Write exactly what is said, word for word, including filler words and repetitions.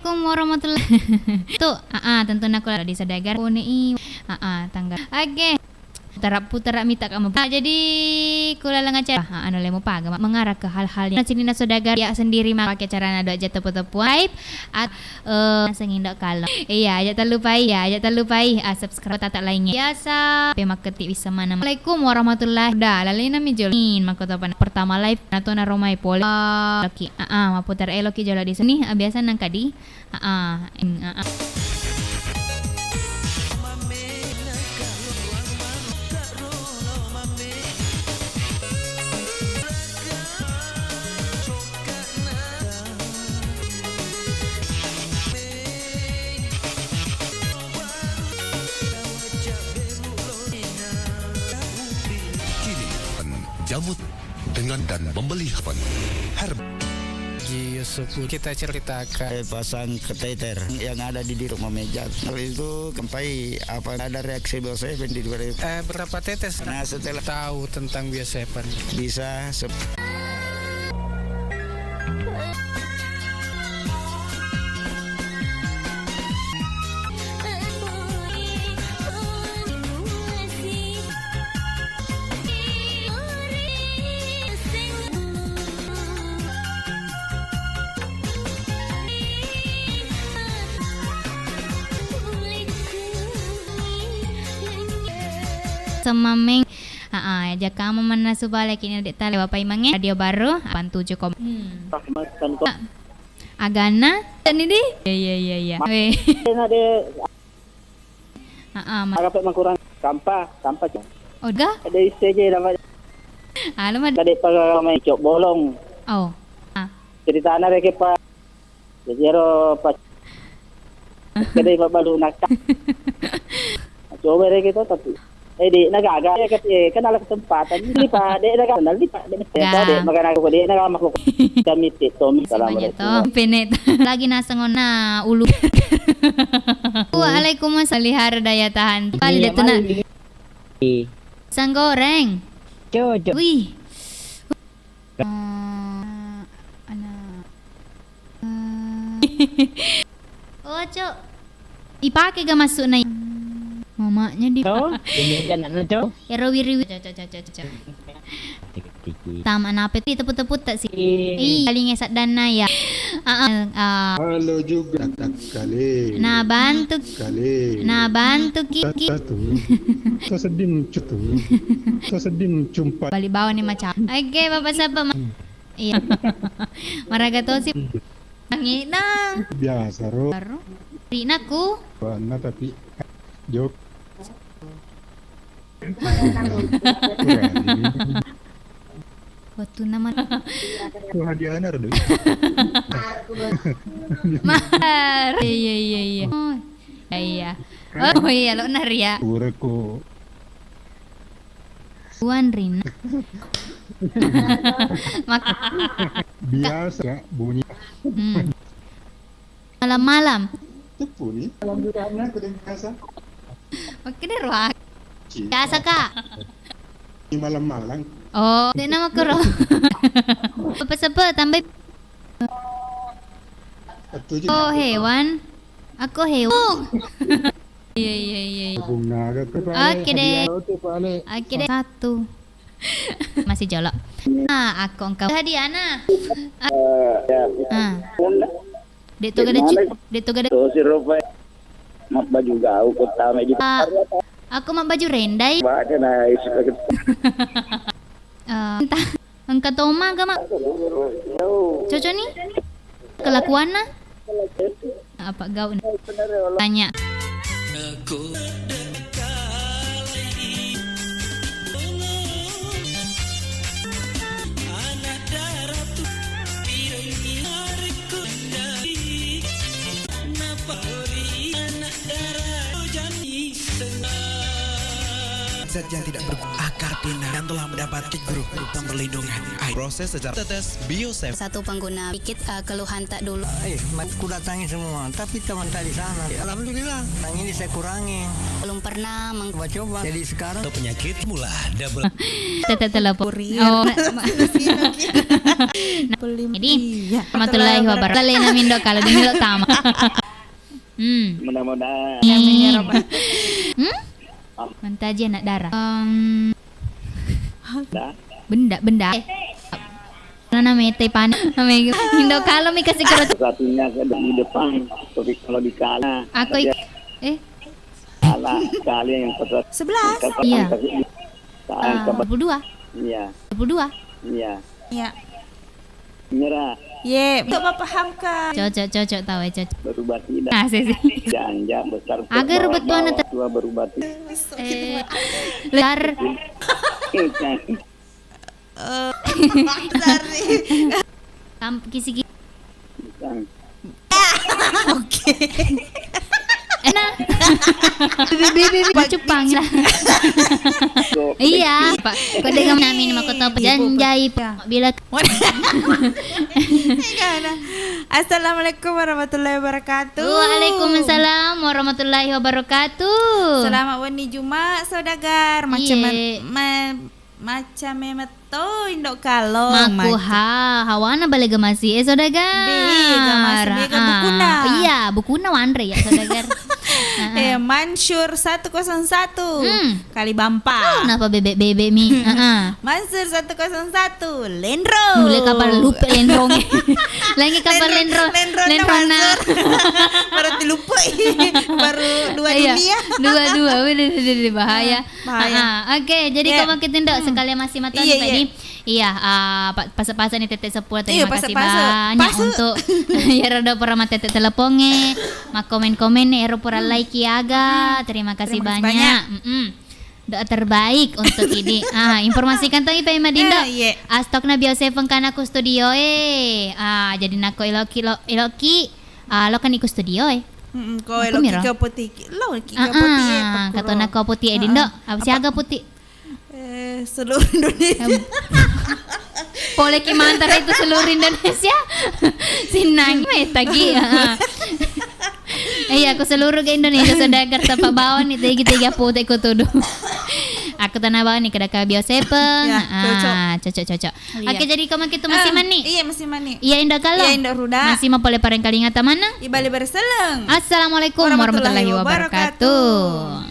Assalamualaikum warahmatullahi. Tu, aa, tentu nakula di saudagar. Pone i, aa, tangga. Oke. Putara, putara mita kamu. Ah, jadi kulaleng acara. Ah, anu lemo paga, ma-, mengarah ke hal-hal yang sini na saudagar ya sendiri ma-, pakai cara nado aja tepu-tepuan. Live at, eh, sengin dok kalau. Iya, aja terlupai, ya, aja terlupai. Ah, subscribe tata lainnya. Biasa, pe makketik bisa mana. Assalamualaikum warahmatullahi. Dah, lalina mi jolin. Makotopan pertama live. Nato na romai pole. Ah, oke. Ah, ah, maputar eloki jolo di sini. Ah, biasa nang kadi. Heeh, eng, heeh. Kini, jamu dengan dan membeli herbal. Haji Yusuf, kita ceritakan. Eh, pasang kateter yang ada di Dirut Mameja. Habis itu kempai apa ada reaksi Bos Evan di luar itu. Eh, berapa tetes? Nah, setelah tahu tentang Bos Evan. Bisa sep- Semameng, aa, jaka mamannasu bale kini de' tale wapai mange radio baru, delapan tujuh koma. Hmm. Aganna? Tani di? Iya, iya, iya, iya. Weh. Heeh, ma- Aga pe makurang sampah, sampah. Oga? Ada isse je dapat. Anu mah. Tadi paga mai cok bolong. Oh. Ah. Ceritana reke pa. Jadi ero pa. Kede pa balu nak. Coba reke to tapi. Eh, de' na gaga ya, kat-, eh, kan ada kesempatan. Ini, Pak, de' na gaga, nanti, Pak, de' na gaga, de' na gaga, de' na gaga, makku. Kami tik, Tommy, assalamualaikum. Penet. Lagi naseng ona ulu. Waalaikumsalam. Lihara daya tahan. Bali de' tuna. Pisang goreng. Cocok. Wih. Eh, ana. Eh. Oh, Cok. Ipake ga masuk na i-, mamanya di. Cok, ini kan anu, Cok. Ero wiri-wiri. Cok, cok, cok, cok, cok. Tiki-tiki. Tama nape ti tepu-tepu tak sih? Ih. Ih, paling saddanna ya. Ah, ah, ah. Halo juga. Kale. Nabantu. Kale. Nabantu ki, ki. Satu. Kau sedih muncul tuh. Kau sedih muncul empat. Balik bawah nih macam. Oke, Bapak siapa, Ma-, iya. Maraga tosi. Angina. Biasa, ro. Baru. Rina ku. Warna tapi jok. Wettunna man-, Tuh hadiah anar deh. Mahar. Iya, iya, iya, iya. Oh, iya, iya. Oh, iya, lo nar ya. Pura ko. Tuan Rina. Mak- Biasa bunyi. Hmm. Malam-malam. Tepuni. Alhamdulillah, aku dengan biasa. Oke deh, Ruak. Ci. Biasa, Kak. Ini malam-malam. Oh, de' nama kero. Apa-apa tambah. Atuh, oh, hewan. Aku hewan. Iya, iya, iya, iya. Tepung naga ke pale. Oke deh. Hadiah oke pale. Oke deh. Satu. Masih jolo. Ah, aku engkau. Hadiah, nah. Ah. Eh, ya. Ah. Unda. Dek tu gede ci-, dek tu gede. Tosi rupa. Mak baju gau kota meji. Ah, aku mak baju rendai. Baca na isu. Eh, entah. Engka toma ga, Mak? Cocok ni? Kelakuanna? Apa gaun? Tanya. Zat yang tidak berguna, akar pinang yang telah mendapat grup dan perlindungan. Air. Proses secara tetes biosafe. Satu pengguna, sedikit, eh, keluhan tak dulu. Eh, ma-, ku datangi semua, tapi teman tadi sana. Alhamdulillah, yang ini saya kurangi. Belum pernah meng- Coba-coba. Jadi sekarang atau penyakit mula double. Tete telepon. Kurir. Oh, ma-, ma-, Nah, jadi, iya. Warahmatullahi wabarakatuh. Lalena mindo kalau di mindo tama. Hmm. Mudah-mudahan. Amin ya rabbal. Hmm? Mantaji anak dara. Em, dah. Benda, benda. Eh. Mana mete panik. Indo kalau mi kasih kerja. Satunya ke di depan, tapi kalau di kalah, aku ik-, eh? Kalah, kalian yang pedas. Sebelas. Iya. Ah, dua puluh dua. Iya. Dua puluh dua. Iya. Iya. Nyerah. Ye, untuk memaham kan. Cocok, cocok, tahu ya, cocok. Berubah tidak. Ah, sih, sih. Janja besar. Agar bawah, betul bawah anak tua berubah tidak. Eh, lar. Eh, sorry. Tam-, kisi-kisi. Bukan. Oke. Enak. Bibi, bibi, bibi, cupang lah. Iya, Pak. Kau dengar nami nama kau tahu, iya, janjai, Pak. Bila Assalamualaikum warahmatullahi wabarakatuh. Waalaikumsalam warahmatullahi wabarakatuh. Selamat wenni Jumat, saudagar. Macam, iye, ma-, ma-, Macam memetto Indo Kalo. Maku ha, hawana bale gemasi e, saudagar. Be, gemasi, be, ah, bukunna. Iya, bukunna wanre ya, saudagar. Eh, Mansur satu kosong satu, hmm. Kalibampa. Oh, napa bebek-bebek mi? Heeh. Mansur satu kosong satu, Lendro. Mulai kabar lupa Lendro. Lagi kabar Lendro. Lendro, Lendro na. Baru dilupa. Baru dua dunia. Iya, dua, dua. Udah, udah, udah, bahaya. Bahaya. Ah, ah. Oke, jadi kau makin tindok sekalian masih matang, iya, Pak, iya. Iya, ah, pa-, pase-pase nih Tete Sepul. Iya, terima kasih banyak untuk ya rada pura ma Tete teleponge, ma komen-komen nih, ero pura like aga. Terima kasih banyak. Mm-mm. Doa terbaik untuk ini. Ah, informasikan tadi Pak Madindo. Eh, iya. Stokna Bio Seven kana ku studio e. Ah, jadi nako eloki lo-, eloki, ah, lo kan iku studio e. Mm-mm, ko eloki ke poti, lo ki ke poti e, kata nako poti e Dindo. Apa siaga poti? Eh, seluruh Indonesia. Em. Poleki mantara itu seluruh Indonesia. Sinnang metagi. Iya, aku seluruh ke Indonesia, saudagar tapa bawang nih, tiga-tiga pute ku tuduh. Aku tanah bawang nih, kada ka Bio Seven. Ya, cocok. Ah, cocok, cocok. Iya. Oke, jadi kau makin itu masih mani? Iya, masih mani. Iya, Indo Kalo. Iya, Indo Ruda. Masih mau pole pareng kalinga tamana? Ibali berseleng. Assalamualaikum warahmatullahi wabarakatuh.